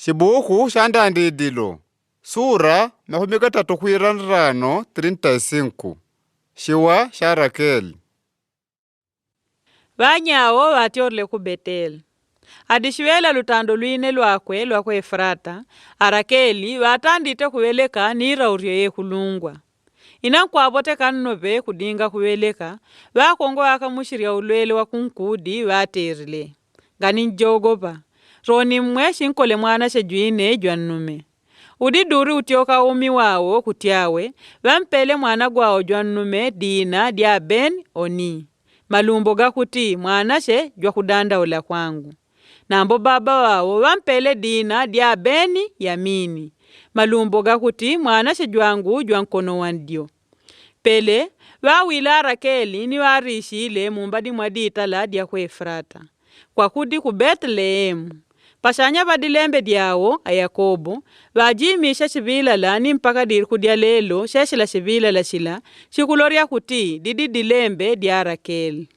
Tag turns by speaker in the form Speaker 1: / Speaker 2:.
Speaker 1: Shibuku sha ndandidilo sura 35 35 Shiwa sha Rakeli.
Speaker 2: Vanyawo vatyorile ku Betele. Adishivela lutando lwine lwakwe lwa ku Efrata, Arakeli vatandite kuveleka ni rauryo yekulungwa. Ina nkwavoteka nnove kudinga kuveleka, vakongo vakamushirya ulwele wa kunkudi vaterile. Ngani njogopa, roni mmwe shinkole mwana shejwine jwa nnume. Udi duri utyoka umi wawo kutyawe, vampele mwana gwawo jwa nnume dina dya Ben Oni. Malumbo gakuti mwanashe jwa kudandaula kwangu. Nambo baba wawo vampele dina dya Beni Yamini. Malumbo gakuti mwanashe jwangu jwa nkono wa ndyo. Pele vawila Rakeli ni varishile mumbadi mwa ditala dya ku Efrata. Kwa kudi ku Bethlehemu. Pashanya va dilembe dyawo a Yakobo vajimisha shivilala ni mpaka diriku dya lelo sheshila shivilala shila shikulorya kuti didi dilembe dya Rakeli.